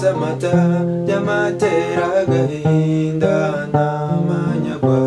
Isamata y'amatera agahinda n'amanyagwa.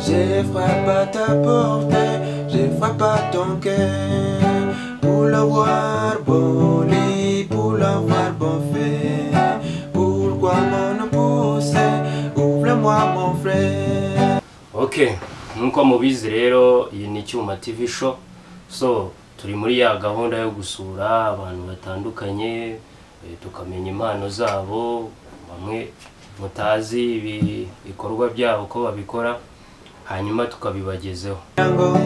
J'ai frappé à ta porte, j'ai frappé à ton cœur, pour l'avoir bon lit, pour l'avoir bon fait. Pourquoi m'en pousser? Ouvre-moi mon frère. Okay, nkuko mubizi rero iyi ni Cyuma TV show. So turi muri ya gahunda yo gusura abantu batandukanye, tukamenya impano zabo, bamwe mutazi ibikorwa byabo ko babikora, hanyuma tukabibagezeho. Ngo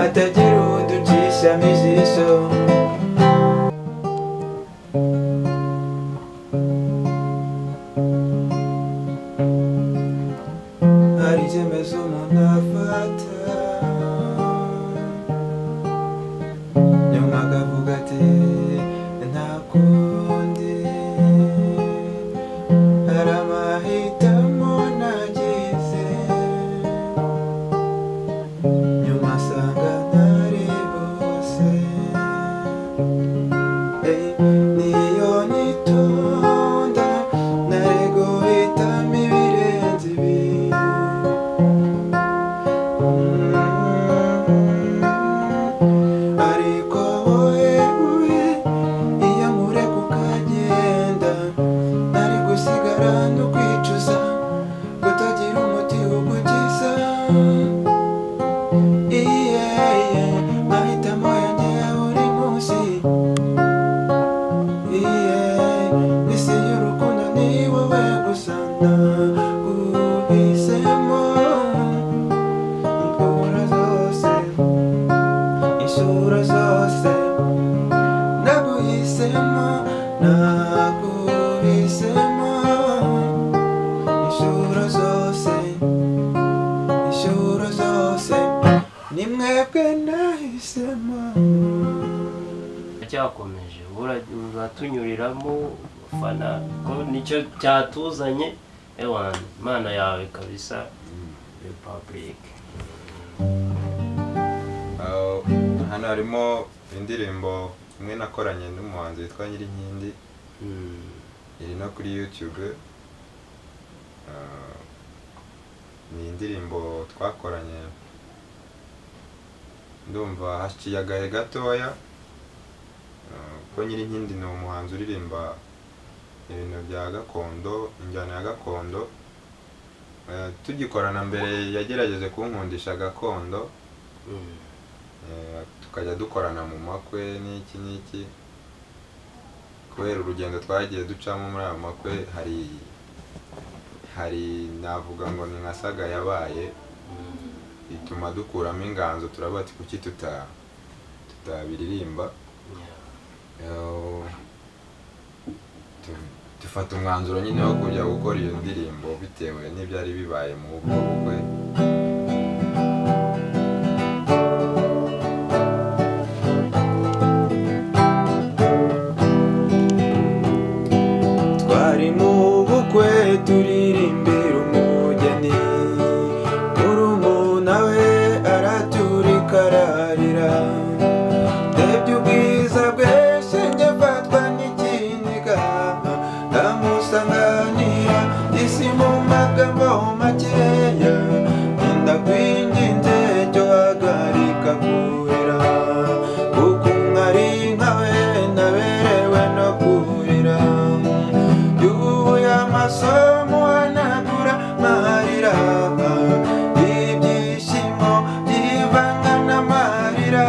atagira uducisha ijisho. Hari icyemezo umuntu afata nyuma akavuga ati nta kundi, hari amahitamo nagize nyuma asanga ntari bose. Niyo nitonda nari guhitamo ibirenze ibi. Ariko wowe iyo nkureka ukagenda nari gusigara no kwicuza kutagira umuti ugukiza. Mahitamo yanjye ya buri munsi, isi y'urukundo ni wowe gusa naguhisemo. Imfura zose, isura zose, naguhisemo, naguhisemo. Isura zose, isura zose, ni mwebwe nahisemo. Cyakomeje uratunyuriramo fana ko nicyo cyatuzanye. Ewan, Imana yawe kabisa. Republic. Hano harimo indirimbo imwe nakoranye n'umuhanzi witwa Nyirinkindi, iri no kuri YouTube. Ni indirimbo twakoranye ndumva haciye agahe gatoya, ko Nyirinkindi ni umuhanzi uririmba ibintu bya gakondo, injyana ya gakondo. Tugikorana mbere yagerageje kunkundisha gakondo, tukajya dukorana mu makwe n'iki n'iki. Kubera urugendo twagiye ducamo muri ayo makwe, hari navuga ngo ni nka saga yabaye ituma dukuramo inganzo, turavuga ati kuki tutabiririmba. Dufata umwanzuro nyine wo kujya gukora iyo ndirimbo bitewe n'ibyari bibaye mu ubwo bukwe. Twari mu bukwe turirimbira umugeni, murumuna we araturika ararira. Ndebye ubwiza bwe shinge mfatwa n'ikiniga, ndamusanganira isi mu magambo makeya. Ndakwinginze cyo hagarika kurira, kuko mwari nkawe naberewe no kurira. Yubuye amaso muhanagura amarira, ibyishimo byivanga n'amarira.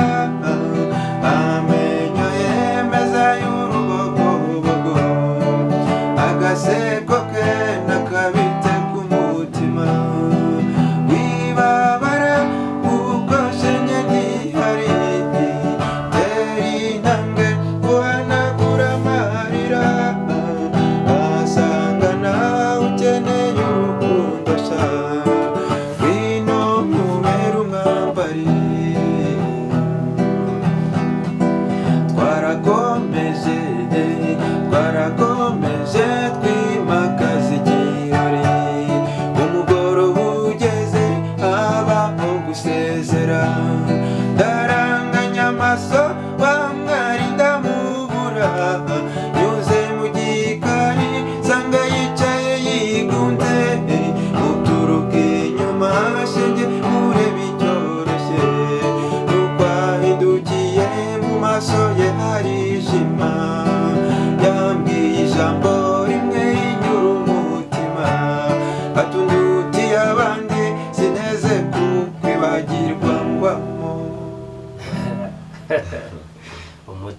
Amenyo yemeza y'urubogobogo, agaseko ke nakabitse ku mutima. Wibabara kuko shenye ntihari, tera intambwe guhanagura amarira. Asanga nawe